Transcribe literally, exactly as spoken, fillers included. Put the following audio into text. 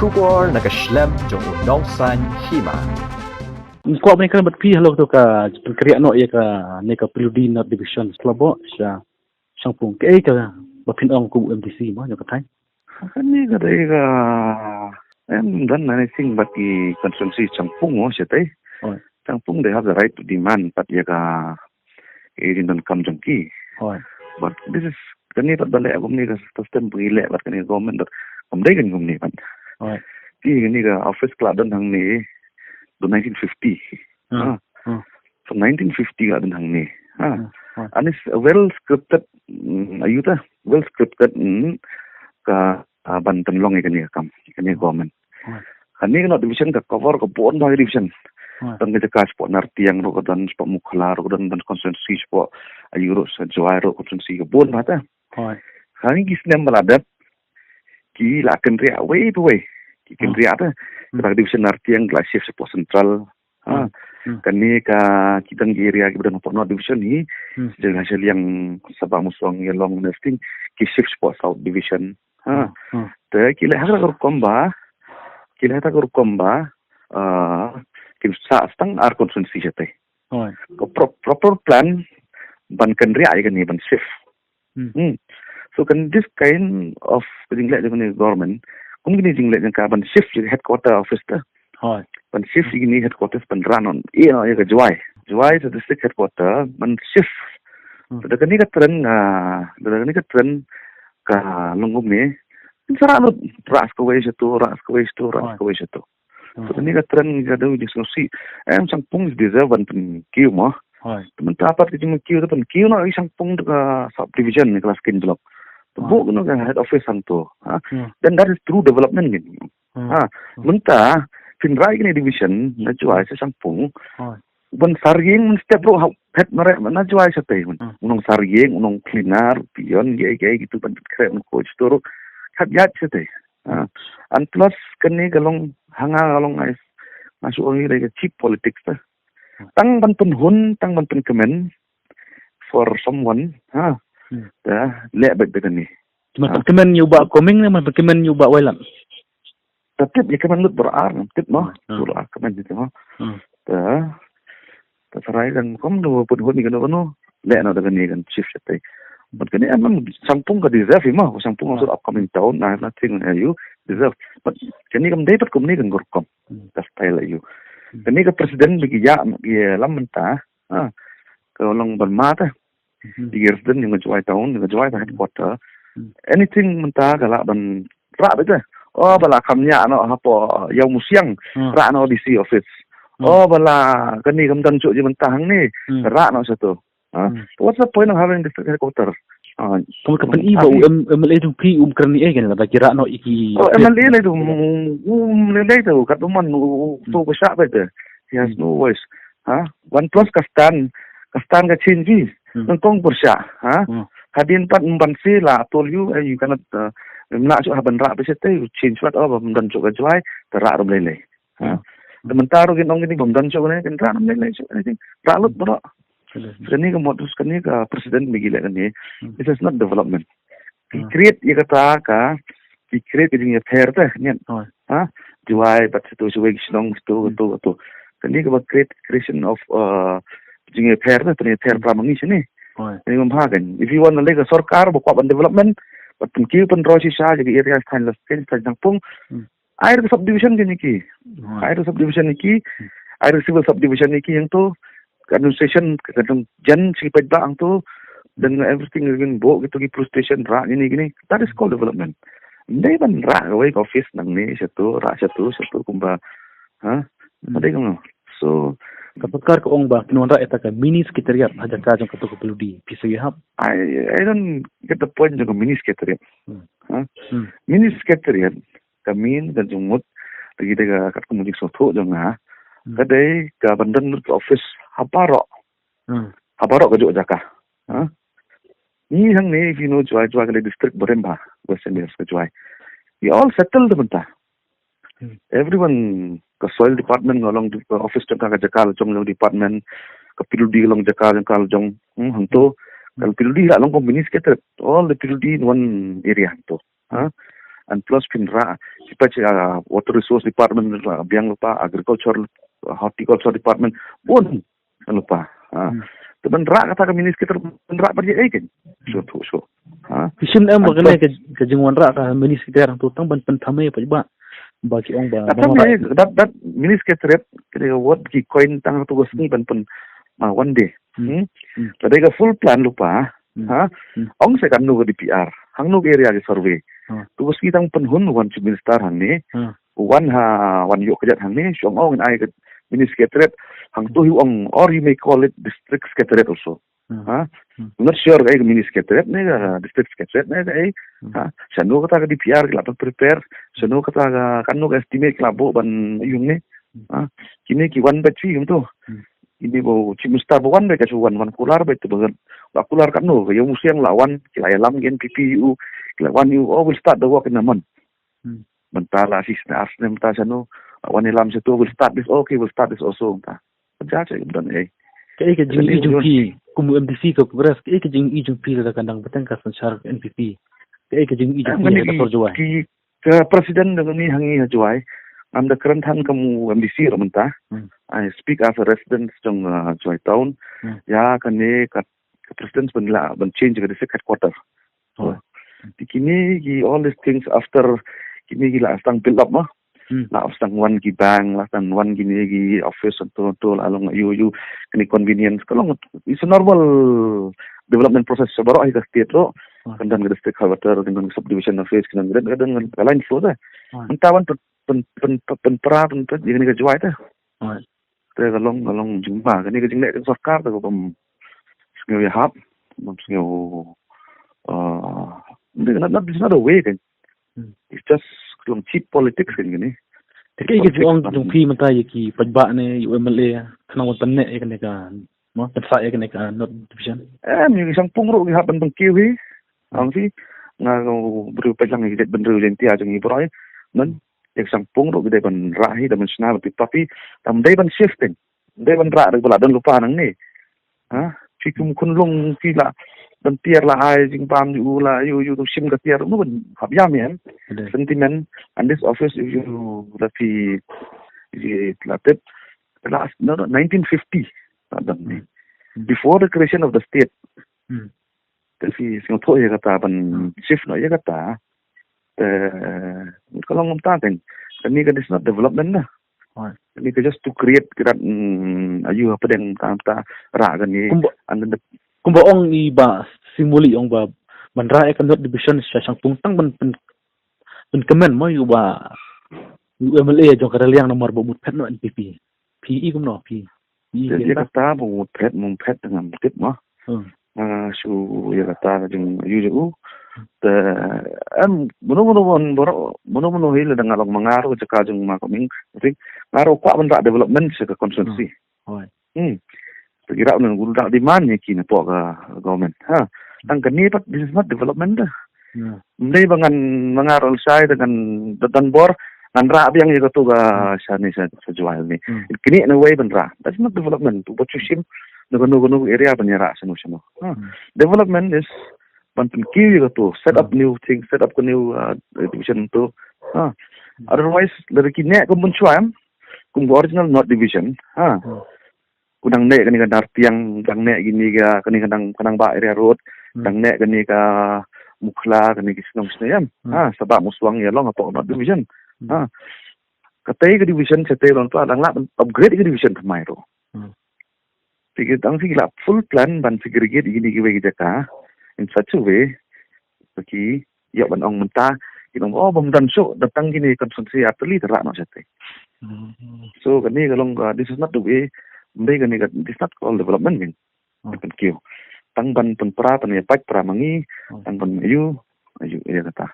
Khubor na ka shlem jong u nongsan hima. Kwah ban kren bad phi halor kata ka pynkynriah noh ïa kane ka P W D North Division, shlabok sha Shangpung. Kaei kaba phin ong kum u M D C mo jong ka thaiñ? Kane ka dei ka, em, don na sing bad ki constituency Shangpung mo, shatai. Oi. Shangpung, they have the right to demand bad ïa ka, ïa ka jingdonkam jong ki. Oi. But this is, kane pat ba leh kumne ka system ba ngi leh bad kane ka government, bad kam dei kan kumne pat. Oi. Ki, kane ka office ka la don hangne, to nineteen fifty. Hmm. Ha. Hmm. From nineteen fifty ka la don hangne. Ha. Hmm. Hmm. And it's a well scripted, mm, ayu ta, well scripted, mm, ka, ah, ban pynlong ïa kane ka kam, kane ka government. Hmm. Kane ka North Division ka cover ka bun bha ka division. Hmm. Don ka jaka shapoh Nartiang ruh ka don, shapoh Mukhla ruh ka don, don constituency shapoh, ayu ruh sha Jowai ruh constituency ka bun bha ta. Hmm. Hangne ki snem ba la dep, ki la kynriah wei pa wei. Ki, hmm, kynriah ta. Hmm. Kata ka division Nartiang ka la shift shapoh Central. Ha. Hmm. Hmm. Kane ka, ki don ki area kiba don hapoh North Division hi. Hmm. Jong ha Shilliang, Sabah Mawsynram, Ïalong, Nesting, ki shift shapoh South Division. Ha. Hmm. Hmm. Te ki leh ha ka rukom ba, ki leh ha ka rukom ba, ah, kin sah tang ar constituency shatai. Oi. Ka pro-, proper plan ban kynriah ïa kane ban shift. Hmm. Hmm. So kan this kind of jingleh jong kane government, kum kine jingleh jong ka ban shift ïa ka headquarter office ta. Hoi. Ban shift ïa kine headquarters ban rah noh, ïa noh ïa ka Jowai. Jowai is a district headquarter, ban shift. Hmm. Da kane ka trend, ah, da kane ka trend ka long kumne. Sa rah lut, rah sa kawei shato, rah sa kawei shato, rah sa kawei shato. Hmm. So kane ka trend ka dei jingsngewsih. Em, Shangpung is deserve ban pynkiew mo. Hoi. Te mynta pat ka jingpynkiew, te pynkiew noh ïa Shangpung da ka subdivision, ïa ka Laskin block. Te, hmm, buh noh ka head office hangto. Ha? Hmm. Then that is true development kine. Hmm. Ha? Hmm. Mynta phin rah ïa kine division na Jowai sha Shangpung. Hoi. Ban sar ïing mynstep ruh ha phet mareh na Jowai shatai. Hmm. U nong sar ïing, u nong cleaner, peon, ïa, ïa, kitu ban khreh, ban khuid shato ruh. Khat ïaid shatai. Ah, and plus kane ka long, ha nga ka long, nga shu ong ïa ka cheap politics ta. Tang ban pynhun, tang ban pynkmen for someone, ha. Hmm. Ta leh beit da kane. Ban, ah, pynkmen ïa u Bah Coming ne ban pynkmen ïa u Bah Wailadmiki? Ta tip ïa kmen lut baroh ar, tip mo. Hmm. Baroh ar kmen lut mo. Hmm. Ta Te tharai kan kum da pynhun ïa kano kano, leh noh da kane kan shift shatai. But kane em, em, Shangpung ka deserve hi mo, Shangpung also upcoming town, I have nothing, uh, you deserve. But kane kam dei pat kumne kan ka rukom. Hmm. Ka style ïa u. Hmm. Kane ka president ba ki ïa, ïalam mynta, ha, ka long ban ma ta. Hmm. Ïa ki resident jong ka Jowai town, jong ka Jowai ka headquarter. Hmm. Anything mynta ka lah ban rah beit te. O ba la kham ñiah noh hapoh Ïawmusiang, hmm, rah noh D C office. Hmm. O ba la kane kam don shuh jingmyntoi hangne, hmm, rah noh shato. Ha? Hmm. What's the point of having district headquarter? Ha. Kumno ka pyni ba u M-, M L A jong phi um kren ïa kane, lada ki rah noh ïa ki, oh, office. M L A ne tu, um, um, ne dei tu, kat umman, u, u, hmm, tu ka shah beit te. He has, hmm, no voice. Ha? One plus ka stand, ka stand ka change hi. Hmm. Nyngkong pyrshah, ha? Hmm. Hadien pat ym ban seh la, I told you, eh, you cannot, uh, ym lah shuh ha ban rah beit shatai, you change pat, oh, ba ym don shuh ka Jowai, te rah ruh ym lei lei. Ha? Hmm. Te mynta ruh kin ong kine ba ym don shuh kane, kin rah ruh ym lei lei shuh, kane kin rah lut baroh. Hmm. Kane ka mot, kane ka president ba ki leh kane, hmm, this is not development. Ki, hmm, create ïa kata ka, ki create ka jingïapher te, ngan. Oh. Ha? Jowai bad shato, Jowai ki shnong, shato, hmm, shato, shato. Kane kaba create, creation of, uh, jingïapher te, pynïapher, hmm, para ma ngi shane. Oh. Kane bym bha kan. If you want to, like, a sorkar ba kwah ban development, bad pynkiew pynroi shisha ïa ka area, thaiñ Laskin, thaiñ Shangpung. Hmm. Ai da ka subdivision kine ki. Hmm. Ai da ka subdivision ïa ki. Hmm. Ai da ka civil subdivision ïa ki hangto. Ka administration ka don jan shi paidbah hangto. Then everything is been bought, kito ki police station, rah kine kine. That is called development. Ym dei ban rah kawei ka office nangne shato, rah shato, shato kumba. Ha? Hmm. Ym dei kumno. So, ka sorkar ka ong ba kin wanrah ïa kata ka mini secretariat ha jaka jong kato ka P W D. Phi sngewthuh? I, I don't get the point jong ka mini secretariat. Hmm. Ha? Hmm. Mini secretariat ka mini ka jingmut, lagi da ka katkum ka jingsngewthuh jong nga. Hmm. Ka dei kaban don lut ka office ha baroh. Hmm. Ha baroh kajuh ka jaka. Ha? Ngi hangne, if you know Jowai, Jowai ka dei district ba rim bha, West Indies ka Jowai. We all settled mynta. Hmm. Everyone, ka soil department ka long di-, office jong ka, ka jaka la jong, jong department, ka P W D ka long jaka jong ka la jong, hmm, hangto. Hmm. Ka P W D la long company scattered, all the P W D in one area hangto. Ha? And plus phin rah, ki peit, ah, water resource department, ah, biang lypa, agriculture, ah, horticulture department, bun lypa. Ah. Hmm. Te ban rah kata ka mini secretariat, ban rah pat ïa ei kein. Hmm. Shuh, shuh, shuh. Ha? Phi shim ne em ba kane ka, ka jingwanrah ka mini secretariat hangto tang ban pynthame pat ba, ba ki ong ba, ah, ba tang nang rah. That, that mini secretariat, kane ka word ki coin tang hangto ka sngi ban pyn, ah, one day. Hmm. Hmm? Hmm. Lada ka full plan lypa, Hmm. Ha? Hmm. Ong sa katno ka D P R, hangno ka area ka survey. Hmm. To ka sngi tang pynhun wan Chief Minister hangne. Hmm. Wan ha, wan ïoh kjat hangne, shu ong, ong ai ka mini secretariat, hangto hi ong, or you may call it district secretariat also. Hmm. Ha? Hmm. I'm not sure ka ei ka mini secretariat ne ka district secretariat ne ka ei. Hmm. Ha? Shano kata ka D P R ki la prepare, shano kata ka, katno ka estimate ki la buh ban ïoh ne. Hmm. Ha? Kine ki wan bad ki ïoh to. Hmm. Kine ba u Chief Minister ba wan bad ka shu wan, wan kular bad te ba ngan. La kular katno, ka ïa u Siang la wan, ki la ïalam ki N P P ïa u, ki la wan ïa u, oh, we'll start the work in a month. Hmm. Mynta la shi snem, ar snem mynta shano, la wan ïalam shato, we'll start this, okay, we'll start this also mynta. Ka jia ka don ei. Ka ei ka jingïohi jong phi, kum u M D C ka Congress, ka ei ka jingïohi jong phi lada ka dang bteng ka synshar N P P. Ka ei ka jingïohi jong phi lada ka sor Jowai. Ki Ka president jong ngi hangne ha Jowai, ngam da kren than kum u M D C ruh mynta. Hmm. I speak as a resident jong, uh, Jowai town. Hmm. Ïa kane ka, ka president ban la, ban change ka district headquarter. Oh. So, kine ki all these things after kine ki la stang build up ma. Hmm. La stang wan ki bank, la stang wan kine ki office to, to la long ïa u, ïa u, kine convenience. Ka long, it's a normal development process sa baroh hi ka state ruh. Hmm. Kan don ka district headquarter, kan don ka subdivision office, kan don, kan don ka line flow te. Hmm. Mynta wan pyn, pyn, pyn, pyn, pynpra, pyn, pyn, ïa kane ka Jowai te. Right. Te ka long, ka long jingma, kane ka jingleh ka sorkar te ka bym sngew ïahap, bym sngew, uh, not, not, it's not a way kan. Hmm. It's just ka long cheap politics kan kane. Te kaei ka jingong jong phi mynta ïa ki paidbah ne, ïa u M L A, khnang ban pynneh ïa kane ka Mo, pynshai ïa kane ka North Division. Em, ïa ki shangpung ruh ki hap ban pynkiew hi. Hmm. Ong phi, nga u briew peit lang ïa ki jaitbynriew Jaintia jong ngi baroh. Ngan, ïa ki shangpung ruh ki dei ban rah hi, da ban shna, ban tip, tapi, tam dei ban shifting. Dei ban rah, dei ban la don lypa nangne. Ha? Phi kum khunlung phi la, ban tiar la ai, jingbam ïa u la, ïa u, ïa u, shim ka tiar, no ban hap ïam ïa. Betul. Sentiment, and this office, if you, la phi, if you la tip, last, no, no, nineteen fifty. Ka dang ni. Hmm. Before the creation of the state. Hmm. Te phi sngewthuh ïa kata ban, hmm, shift noh ïa kata. Te ka long kumta kan. Kane ka is not development na. Right. Kane ka just to create ka rat, mm, ayu hapdeng ta, ta rah kane. Kumba, and then the kumba ong i Bah Singmoli ong ba ban rah ïa ka North Division sha shangpung tang ban, ban, ban kmen mo ïa u ba, ïa u M L A jong ka Raliang namar ba mut phet noh N P P. Phi i kumno phi. Ïa kata ba mut phet, mut phet ngam tip mo. Hmm. Ah, shu ïa kata ka jong ïa u. Te em, mano mano mano mano hi lada nga long ma nga ruh jaka jong ma Coming. Nga ruh kwah ban rah development sha ka constituency. Hmm. Te ki rah nang gu rah demand ïa ki na pok ka government. Ha. Tang kane pat this is not development da. Hmm. Ym dei ba ngan, ma nga ruh lashai da ngan da don bor ngan rah biang ïa kato ka, hmm, shane sha, sha Jowai ne. Hmm. Kine na wei ban rah. That's not development. Ba shu shim na kano kano area ban ïa rah shano shano. Ha. Hmm. Development is ban pynkiew ïa kato, set up, hmm, new thing, set up ka new, uh, division to. Ha. Hmm. Otherwise lada ki neh kum mynshuwa em, kum ka original North Division. Ha. Hmm. Ku dang neh kane ka Nartiang, dang neh kane ka, kane ka dang, ka dang ba area road, hmm, dang neh kane ka Mukhla, kane ki shnong shnong em. Hmm. Ha, Sabah Muswang ïa long hapoh North Division. Hmm. Ha. Katei ka division, katei long to, dang lah upgrade ka division thymmai ruh. Hmm. Te ki dang phi lah full plan ban segregate ïa kine kiwei ki jaka in such a way ba ki ïoh ban ong mynta, ki ong, oh, bym don shuh, da tang kine constituency artylli te rah noh shatei. Hmm. So kane ka long ka, this is not the way, ym dei kane ka, this is not called development kan. Hmm. Tang ban pynpra, pynïapait para ma ngi, hmm, tang ban ïoh, ïoh ïa kata.